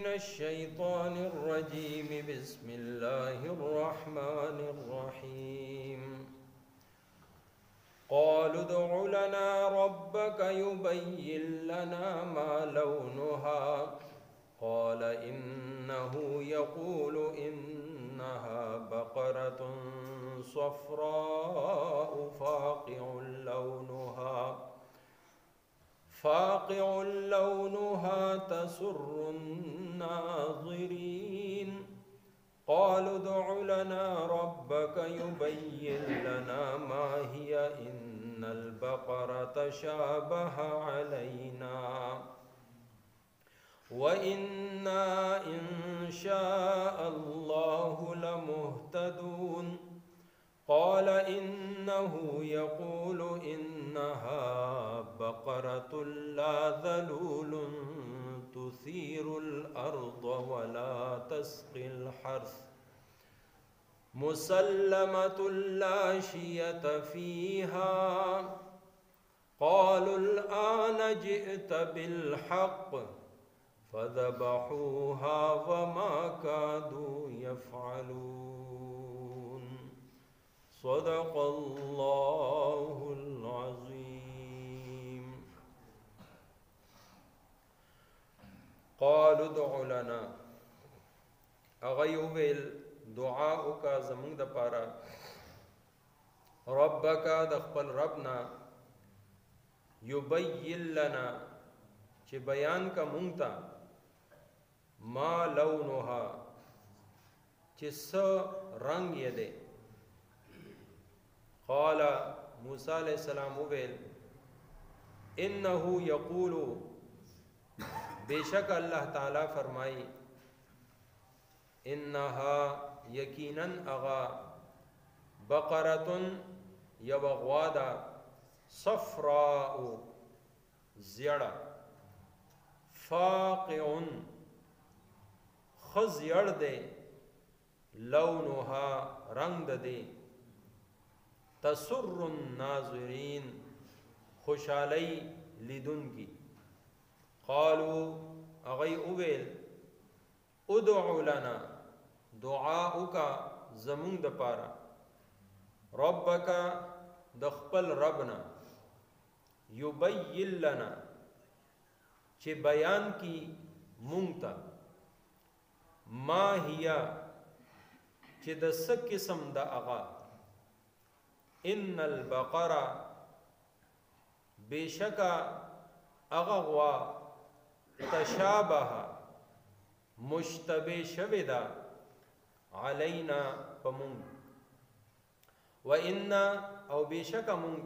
من الشيطان الرجيم. بسم الله الرحمن الرحيم. قالوا ادع لنا ربك يبين لنا ما لونها. قال إنه يقول إنها بقرة صفراء فاقع لونها تسر الناظرين. قالوا ادع لنا ربك يبين لنا ما هي إن البقرة تشابه علينا وإنا إن شاء الله لمهتدون. قال إنه يقول إنها بقرة لا ذلول تثير الأرض ولا تسقي الحرث مسلمة لا شية فيها. قالوا الآن جئت بالحق فذبحوها وما كادوا يفعلون. صدق الله العظيم. قالوا ادع لنا، هغه وویل دعا وکړه زمونږ دپاره، ربک د خپل رب نه، یبین لنا چې بیان کا مونږ ته، ما لونها چې څه رنګ یې دی. قال موسی علیہ السلام وویل انه یقول، بشک الله تعالی فرمائی، انها یقینا اغا بقرة یو غوا ده، صفراء زیړه، فاقع ښه زیړ دی، لونها رنګ د دی، تسر الناظرین خوشحالی لیدونکي. قالو هغوی وویل ادع لنا، دعا وکړه زمونږ دپاره، ربک د خپل رب نه، یبین لنا چې بیان کی مونږ ته، ما هي چې د څه قسم د هغه، ان البقره بشکا هغه غوا، تشابه مشتبه شوې ده، علینا په مونږ، وإنا او بشکا مونږ،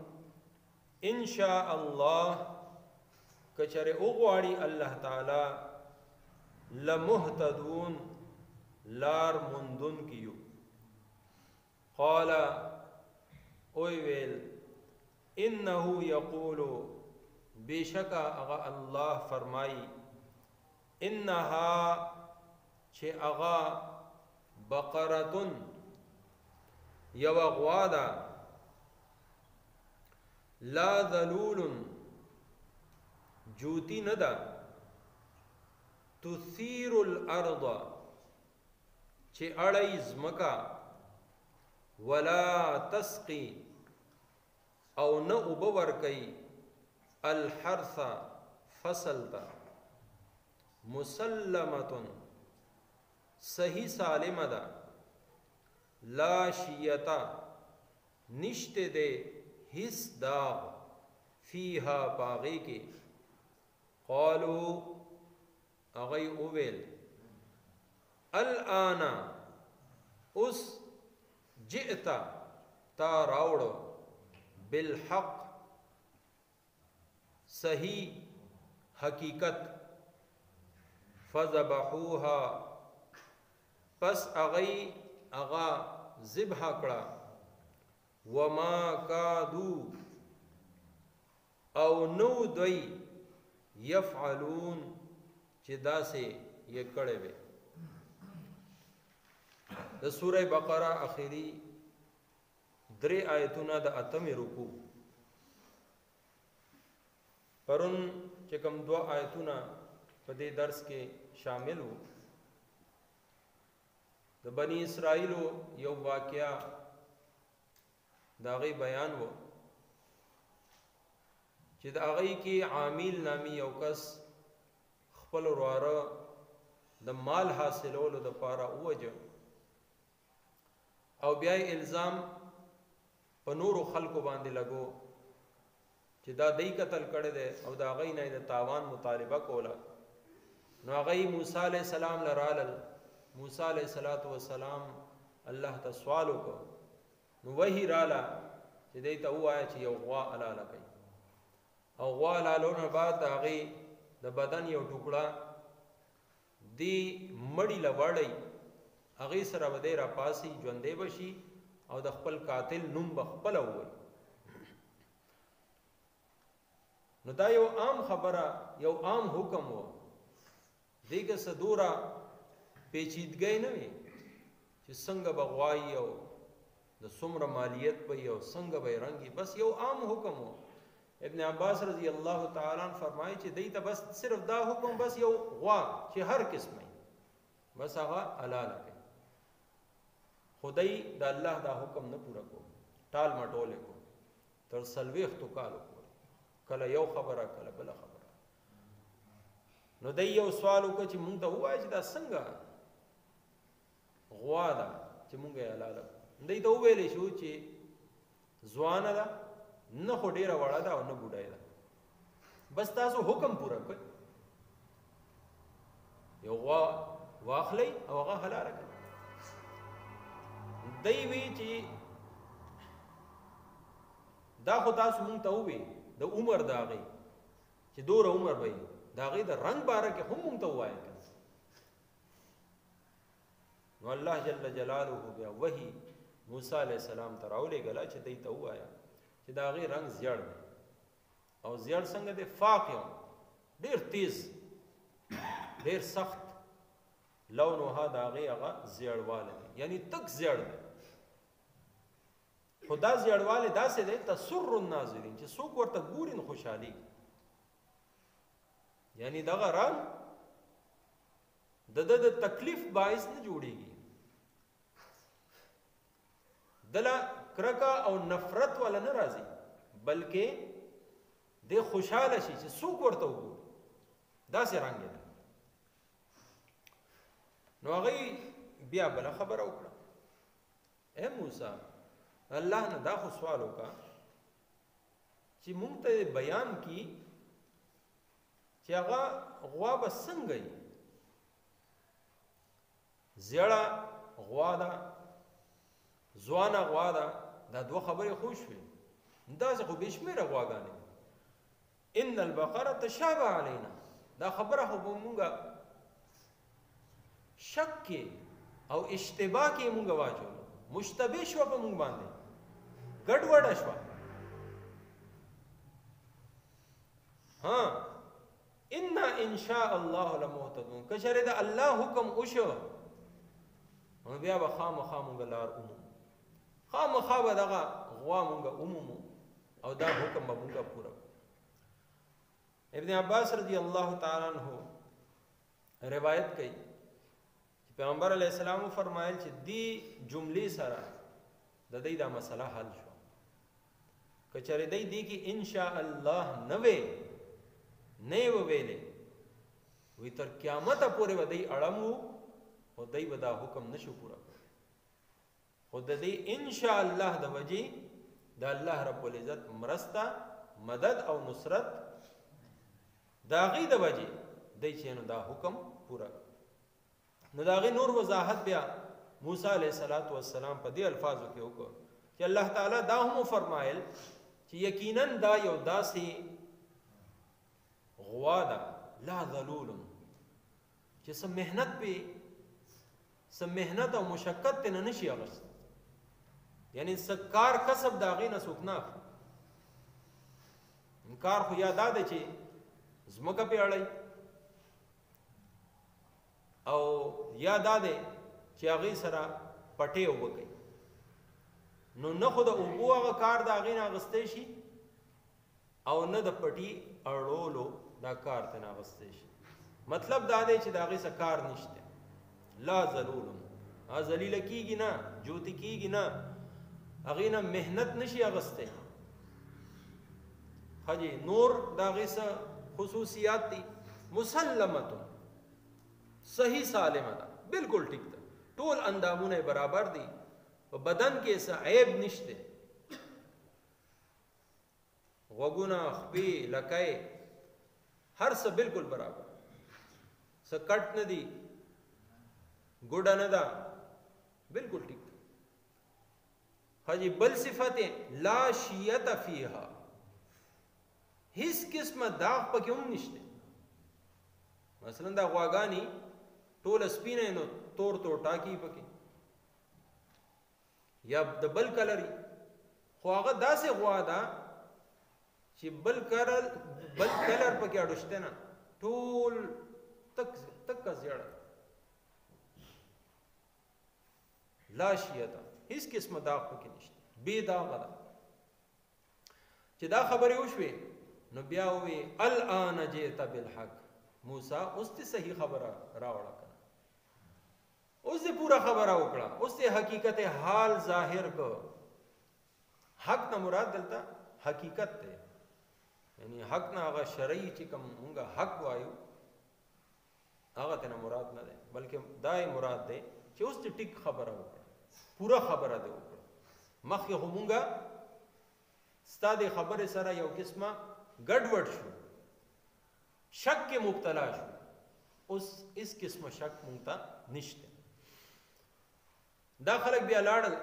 ان شاء الله کچره وغواړي الله تعالی، لمهتدون لار موندون کیو. قال اوی ویل انه یقول، بشکا اغا الله فرمائی، انها چې اغا بقرتن یو غوا ده، لا ذلول جوتی نه ده، تثیر الارض چې اړی زمکا، ولا تسقي او نه اوبه ورکوي، الحرث فصل ته، مسلمة صحیح سالمه ده، لا شیته نشته دی هیڅ داغ، فیها پاغې کې. قالو هغوی وویل الآن اوس جئت تا راوړو، بالحق صحیح حقیقت، فذبحوها پس هغوی هغه ذبح کړه، وما کادو او نو دوی یفعلون چې داسې یې کړی وي. د سوره بقره اخیری درې آیتونه د اتمې رکوع. پرون چې کوم دوه آیتونه په دې درس کې شامل وو. د بنی اسرائیلو یو واقعہ د هغې بیان و چې د هغې کې عامل نامي یو کس خپل ورواره د مال حاصلولو دپاره ووژه او بیا یې الزام په نورو خلکو باندې لګو چې دا دی قتل کړی دی او د هغې نه یې د تاوان مطالبه کوله. نو هغه موسی علیه السلام له رالل. موسی علیه الصلاة والسلام الله ته سوال وکړ، نو وحي راله چې دی ته ووایه چې یو غوا حلاله کړئ. او غوا حلالولو نه بعد د هغې د بدن یو ټوکړه دی مړي له وړئ، هغې سره به دی راپاسي، ژوندی به شي او د خپل قاتل نوم به خپله ووایي. نو دا یو عام خبره، یو عام حکم و، دې کې څه دوره پیچیدګۍ نه وي چې څنګه به غوايي او د څومره مالیت به یې او څنګه به یې رنګ وي، بس یو عام حکم و. ابن عباس رضی الله تعالی عنہ فرمایي چې دی ته بس صرف دا حکم، بس یو غوا چې هر قسمه وي بس هغه حلاله کوي. خو دی د الله دا حکم نه پوره کو، ټال مټول یې کو تر 40 کالو پورې، کله یو خبره کله بله خبره. نو دی یو سوال وکړ چې مونږ ته ووایه چې دا څنګه غوا ده چې مونږ یې حلاله کړو. دی ته وویلی شو چې ځوانه ده، نه خو ډېره وړه ده او نه بوډۍ ده، بس تاسو حکم پوره کړئ، یو غوا واخلئ او هغه حلاله کړئ. دی وی چې دا خو تاسو مونږ ته ووی د عمر د هغې چې دوره عمر به وي، د هغې د رنګ باره کې هم مونږ ته ووایه که نه. نو الله جل جلاله بیا وحي موسی علیه السلام ته راولېږله چې دی ته ووایه چې د هغې رنګ زیړ دی، او زیړ څنګه دی؟ فاقع، ډېر تیز، ډېر سخت، لونها د هغې هغه زیړوالی دی، یعنی تک زیړ دی. خو دا زیړوالی داسې دی تسر الناظرین، چې څوک ورته ګوري نو خوشحالېږي. یعنی دغه رنګ د ده د تکلیف باعث نه جوړېږي، دله کرکه او نفرت والا نه راځي، بلکې دی خوشحاله شي چې څوک ورته وګوري، داسې رنګ دی. نو هغوی بیا بله خبره وکړه، ای موسی الله نه دا خو سوال وکړه چې مونږ ته بیان کی چې هغه غوا به څنګه وي، زیړه غوا ده، ځوانه غوا ده، دا دوه خبرې خو شوې، داسې خو بې شمېره غواګانې دي. ان البقره تشابه علینا، دا خبره خو به مونږه شک کې او اشتباه کې مونږ واچولو، مشتبه شوه په مونږ باندې، ګډوډه شوه. ها ان ان شاء الله لمهتدون، که چېرې د الله حکم وشو نو بیا به خامخا مونږ لار ومومو، خامخا به دغه غوا مونږ ومومو او دا حکم به مونږ پوره کړو. ابن عباس رضی الله تعالی عنہ روایت کوي چې پیغمبر علیه السلام فرمایل چې دی جملې سره د دې دا مسله حل شو. که چېرې دی دې کې ان شاء الله نه وی، نه یې وویلې، وی تر قیامته پورې به دی اړم وو خو دی به دا حکم نشو پوره کړی. خو د دې ان شاء الله د وجې د الله رب العزت مرسته، مدد او نصرت د هغې د وجې دی چې نو دا حکم پوره کړ. نو د هغې نور وضاحت بیا موسی علیه الصلاة والسلام په دې الفاظو کې وکړ چې الله تعالی دا هم وفرمایل چې یقینا دا یو داسې غوا ده لا ذلول، چې څه محنت پې، څه محنت او مشقت ترې نه نشي اخیستی، یعنی څه کار کسب د هغې نه څوک نه اخلي. کار خو یا دا دی چې ځمکه پې اړوي، او یا دا دی چې هغې سره پټې اوبه کوي. نو نه خو د اوبو هغه کار د هغې نه اخیستی شي او نه د پټي اړولو دا کار ته نه اخیستی شي. مطلب دا دی چې د هغې څه کار نشته. لا ذلول، هغه ذلیله کېږي نه، جوتي کېږي نه، هغې نه محنت نشي اخیستی. ښه جي، نور د هغې څه خصوصیات دي. مسلمة، صحیح سالمه ده، بالکل ټیک ده، ټول اندامونه یې برابر دي، په بدن کې څه عیب نشته، غوږونه، خپې، لکۍ، هر څه بالکل برابر، څه کټ نه دي، ګوډه نه ده، بالکل ټیک ده. ښه جي، بل صفت لا شیعت فیها، هیڅ قسمه داغ پکې هم نشته. مثلا دا غواګانې ټوله سپینه نو تور تور ټاکي پکې، یا د بل کلري، خو هغه داسې غوا ده چې بل کلر پکې اډو شته نه، ټول تک تک زیړه، لا شیعته، هیڅ قسمه داغ پکې نشته، بې داغه ده. چې دا خبرې وشوې نو بیا ووی الان جئت بالحق، موسی اوس دې صحیح خبره راوړه کنه، اوس دې پوره خبره وکړه، اوس دې حقیقت حال ظاهر کړ. حق نه مراد دلته حقیقت دی، یعنی حق نه هغه شرعي چې کوم مونږ حق وایو هغه ته نه مراد نه دی، بلکې دا یې مراد دی چې اوس دې ټیک خبره وکړه، پوره خبره دې وکړه. مخکې خو مونږ ستا دې خبرې سره یو قسمه ګډوډ شو، شک کې مبتلا شو، اوس اس قسمه شک مونږ ته نشته. دا خلک بیا لاړل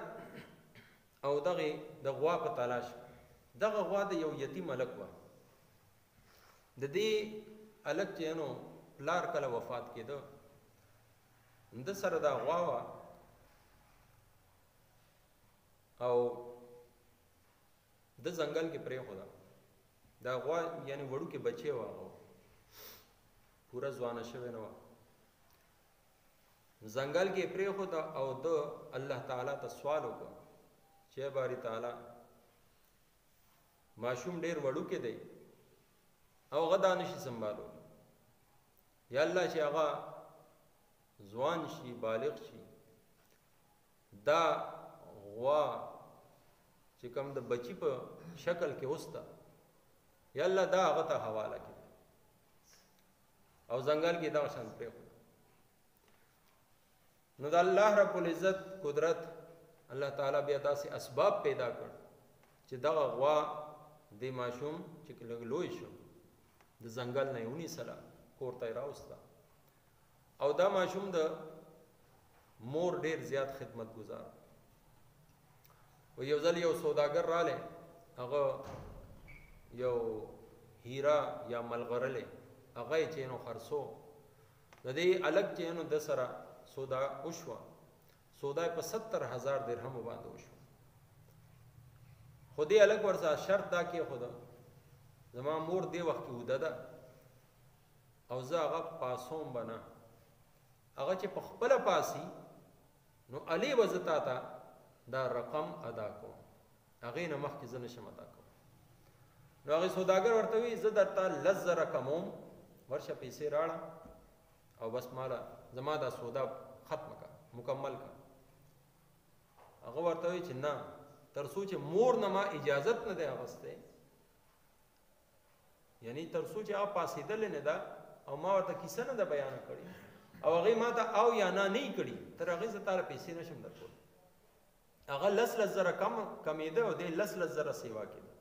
او دغې د غوا په تلاش. دغه غوا د یو یتیم هلک وه. د دې هلک چې نو پلار کله وفات کېده، ده سره دا غوا وه او د ځنګل کې پرېښوده. دا غوا یعنی وړوکې بچی وه، هغه پوره ځوانه شوې نه وه. ځنګل کې پرېښوده او ده الله تعالی ته سوال وکړ چې باري تعالی ماشوم ډېر وړوکی دی او هغه دا نشي سنبالولی، یا الله چې هغه ځوان شي، بالغ شي، دا غوا چې کوم د بچي په شکل کې اوسته، یا الله دا هغه ته حواله کړي. او ځنګل کې دغه شان پرېښوده. نو د الله رب العزت قدرت، الله تعالی بیا داسې اسباب پیدا کړ چې دغه غوا دې ماشوم چې لږ لوی شو د ځنګل نه یې ونیسله، کور ته یې راوسته. او دا ماشوم د مور ډېر زیات خدمت ګزار و. یو ځل یو سوداګر رالی، هغه یو هیرا یا ملغرلی هغه یې چې نو خرڅو. د دې هلک چې نو ده سره سودا وشوه، سودا یې په 70,000 درهمو باندې وشوه. خو دې هلک ورسره شرط دا کېښوده، زما مور دې وخت کې وده ده او زه هغه پاسوم به نه، هغه چې په خپله پاسي نو هلې به زه تا ته دا رقم ادا کوم، هغې نه مخکې زه نشم ادا کوم. نو هغې سوداګر ورته وویل زه درته 10,000 کموم، ورشه پیسې راړه او بس ماله زما دا سودا ختمه کړه، مکمل کړه. هغه ورته وویل چې نه، تر څو چې مور نه ما اجازت نه دی اخیستی، یعنی تر څو چې هغه پاڅېدلې نه ده او ما ورته کیسه نه ده بیانه کړې او هغې ما ته او یا نه نه یې کړي، تر هغې زه تاله پیسې نشم درکولی. هغه 10,000 کمېده او دی 10,000 سیوا کېده.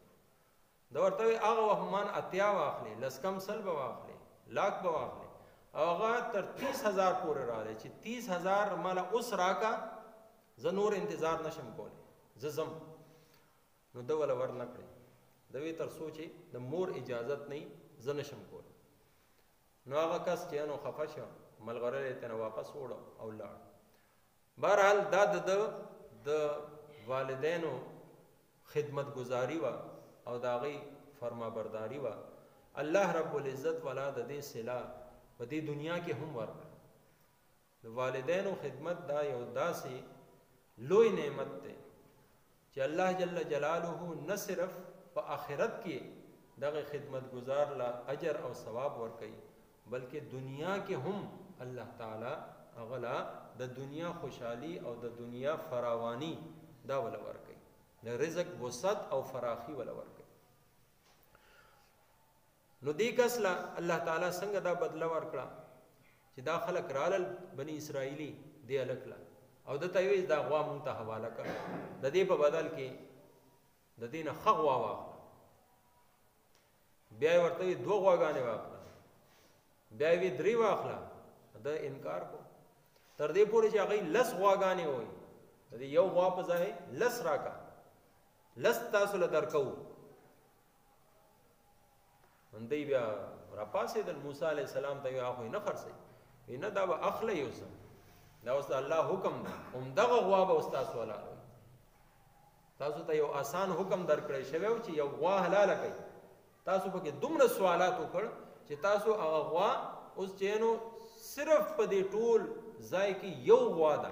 ده ورته وویل هغه وخت مان 80 واخلې، 10 کم 100 به واخلې، لاک به واخلې، او هغه تر 30,000 پورې راغلی چې 30,000 ماله اوس راکه، زه نور انتظار نشم کولی، زه ځم. نو ده وله ور نه کړې، ده وی تر څو چې د مور اجازت نه زه نشم کولی. نو هغه کس چې نو خفه شو، ملغلرې یې ترېنه واپس وړه او لاړ. بهرحال دا د ده د والدینو خدمتګزاري وه او د هغې فرمانبرداري وه. الله رب العزت ولا د دې صله په دې دنیا کې هم ورکړه. د والدینو خدمت دا یو داسې لوی نعمت دی چې الله جل جلاله نه صرف په آخرت کې دغه خدمتګزار له اجر او ثواب ورکوي، بلکې دنیا کې هم الله تعالی هغه له د دنیا خوشحالي او د دنیا فراوانی دا وله ورکوي، د رزق وسعت او فراخي وله ورکوي. نو دې کس له الله تعالی څنګه دا بدله ورکړه چې دا خلک رالل بني اسرائیلي دې هلک له، او ده ته یې وویل دا غوا مونږ ته حواله کړه، د دې په بدل کې د دې نه ښه غوا واخله. بیا یې ورته وویل دوه غواګانې واخله، بیا یې وویل درې واخله، ده انکار کو، تر دې پورې چې هغوی لس غواګانې ووایي، د دې یو غوا په ځای لس راکړه، لس تاسو له درکوو. دی بیا راپاڅېدل، موسی علیه السلام ته یې هغه خو یې نه خرڅوي، وایي نه دا به اخلئ اوس، دا اوس د الله حکم دی، همدغه غوا به اوس تاسو حلالوئ. تاسو ته یو آسان حکم درکړی شوی و چې یو غوا حلاله کړئ، تاسو پکې دومره سوالات وکړ چې تاسو هغه غوا اوس چې نو صرف په دې ټول ځای کې یو غوا ده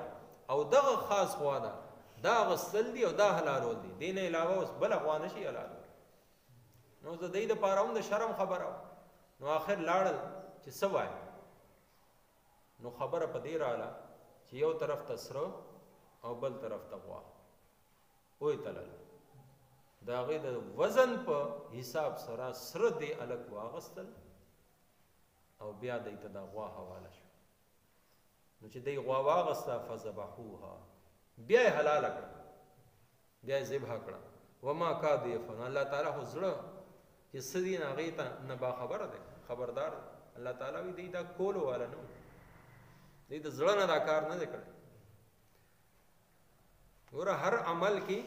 او دغه خاص غوا ده، دا غسل دي او دا حلالول دي، دې نه علاوه اوس بله غوا نه شي حلالول. نو د دې دپاره هم د شرم خبره وه. نو آخر لاړل چې څه وایي، نو خبره په دې راله چې یو طرف ته سره او بل طرف ته غوا ویې تلله. د هغې د وزن په حساب سره سره دې هلک واغستل او بیا دی ته دا غوا حواله شو. نو چې دی غوا واغسته فذبحوها، بیا یې حلاله کړه، بیا یې ذبح کړه. وما کادو یفعلون، الله تعالی خو زړه چې څه دي نو هغې ته نه باخبره دی، خبردار دی. الله تعالی وایي دی دا کولو والا نه و، دی د زړه نه دا کار نه دی کړی. ګوره هر عمل کې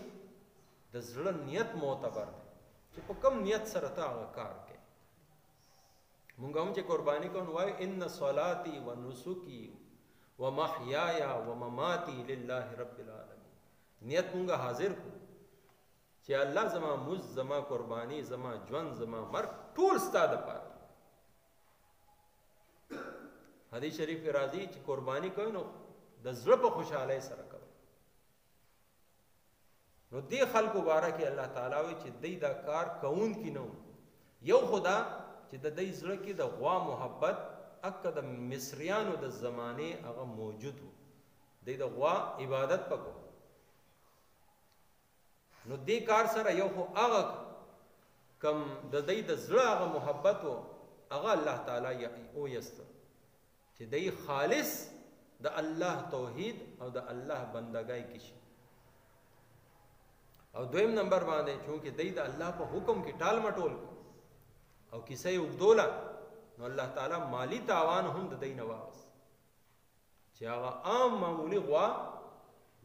د زړه نیت معتبر دی، چې په کوم نیت سره ته هغه کار کوې. مونږ هم چې قرباني کوو نو وایو ان صلاتي و نسکي و محیایا و مماتي لله رب العالمین. نیت مونږ حاضر کړو چې الله زما مز، زما قرباني، زما ژوند، زما مرګ ټول ستا دپاره. حدیث شریف کې راځي چې قرباني کوي نو د زړه په خوشحالۍ سره کوي. نو دې خلکو باره کې الله تعالی وایي چې دی دا کار کوونکي نه وو. یو خدا چې د دې زړه کې د غوا محبت اکه د مصریانو د زمانې هغه موجود و، دی د غوا عبادت پکو. نو دې کار سره یو خو هغه کم د دې د زړه هغه محبت و، هغه الله تعالی ویسته چې دی خالص د الله توحید او د الله بندګۍ کې شي. او دویم نمبر باندې چونکه دی د الله په حکم کې ټال مټول کو او کیسه یې اوږدوله، نو الله تعالی مالی تاوان هم د دی نه واغست چې هغه عام معمولي غوا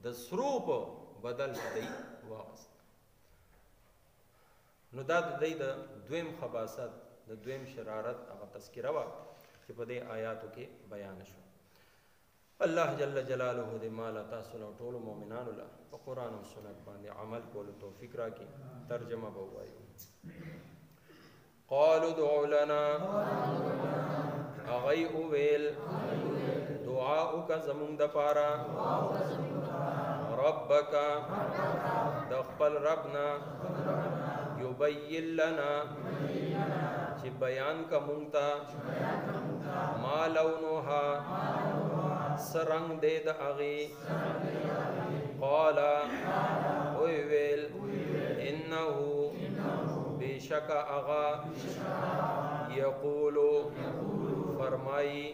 د سرو په بدل کې دی واغست. نو دا د دی د دویم خباست، د دویم شرارت هغه تذکره وه چې په دې آیاتو کې بیان شو. الله جل جلاله دې مال تاسو له ټولو مؤمنانو له په قرآن او سنت باندې عمل کولو توفیق راکړي. ترجمه به ووایو. قالوا ادع لنا، هغوی وویل دعاؤک زمونږ دپاره، ربک د خپل رب نه، یبین لنا چې بیان که مونږ ته، ما لونها څه رنګ دی د هغې. قال وویل انه بېشکه هغه یقول فرمایي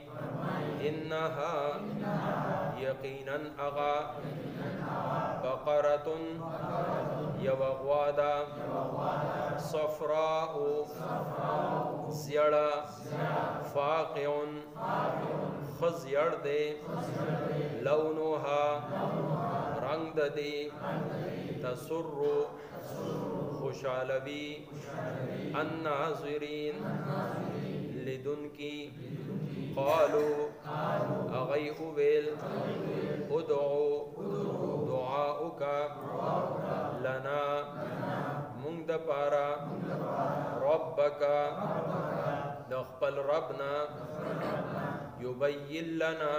انها یقینا هغه بقرة یوه غوا ده، صفراء زیړه، فاقع ښه زیړ دی، لونها رنګ د دې، تسر خوشحالوي، الناظرین لیدونکي. قالو هغوی وویل ادعو دعاؤک لنا مونږ دپاره، ربک د خپل رب نه، یبین لنا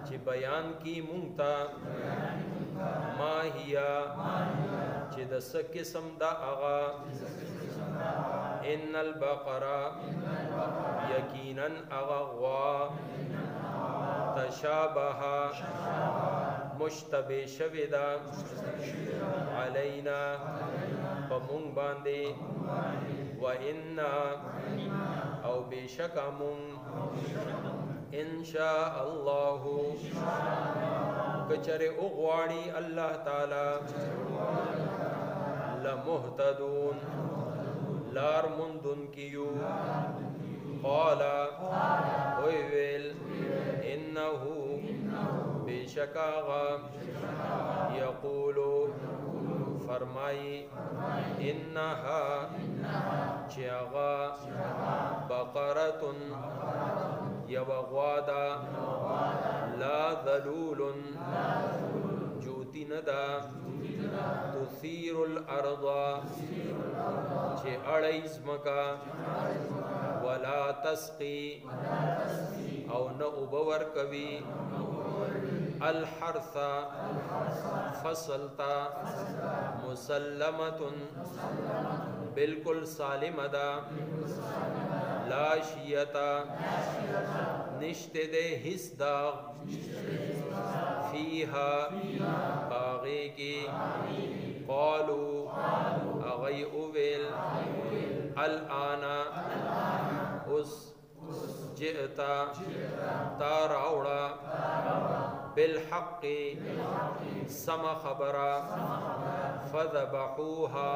چې بیان کی مونږ ته، ما هي چې د څه قسم ده هغه. ان البقره یقینا اغوا تشابه مشتبه شوی دا علینا په مونږ باندې، وإنا او بشک مونږ ان شاء الله کچره اوغواړي الله تعالی لمهتدون لار مندون کیو. قال ویل انه بشکاغا یقول فرمای انها چیاغا بقرة یو غوا ده لا ذلول جوتی ندا تثیر الارض چې اړی زمکا ولا تسقي او نه اوبه ورکوي الحرث فصل تا مسلمة بالکل سالمه ده لا شیتا نشته ده هیڅ داغ فیها باغې کې. قالو هغوی وویل الآن اوس جئتا تا راوړه بالحق سم خبره فذبحوها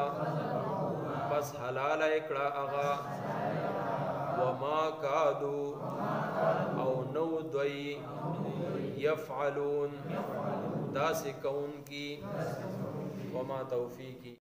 پس حلال کړه هغه وما کادو او نو دوی يفعلون داسې کوونکي. وما توفیقی.